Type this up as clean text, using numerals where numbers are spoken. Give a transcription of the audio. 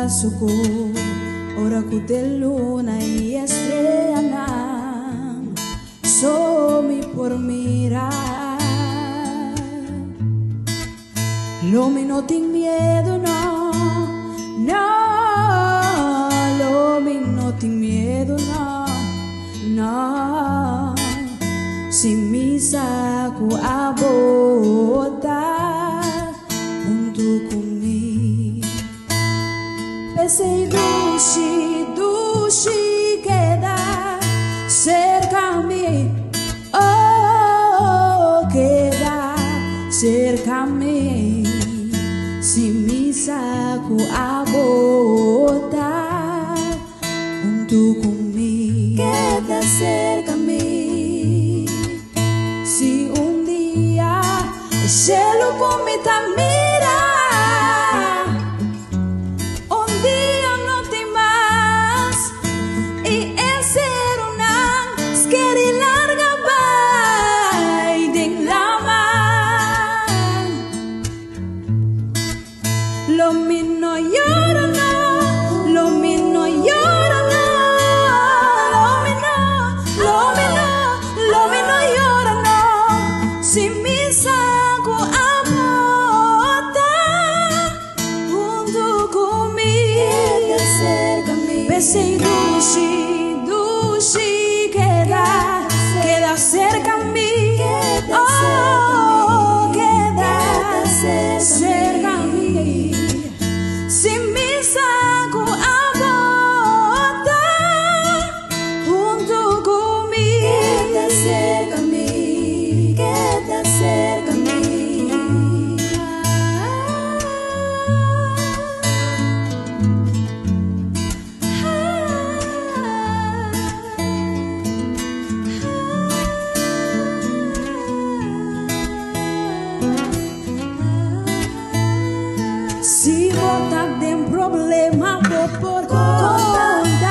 Suku ora ku te luna i estreanan so mi por mira. Lo mi no tin miedu, no, no. Lo mi no tin miedu, no, no. Si mi sa ku abo ta huntu ku mi. P'esei dushi, dushi keda serka mi. Oh, keda serka mi. Si mi sa ku abo ta huntu ku mi. Keda serka mi. Si un dia e shelu ku mi ta mira un dia no tin mas i e serunan skeri larga bai den laman, lo mi no yora no, lo mi no yora no, lo mi no, lo mi no, lo mi no yora no, si mi sa ku abo ta huntu ku mi. Keda serka mi. P'esei dushi, dushi keda, keda serka mi. Keda serka mi. Oh, keda Keda serka mi. serka mi. Si mi sa ku abo ta huntu ku mi. Keda serka mi. Keda serka mi. Si bo ta den problema, bo por konta.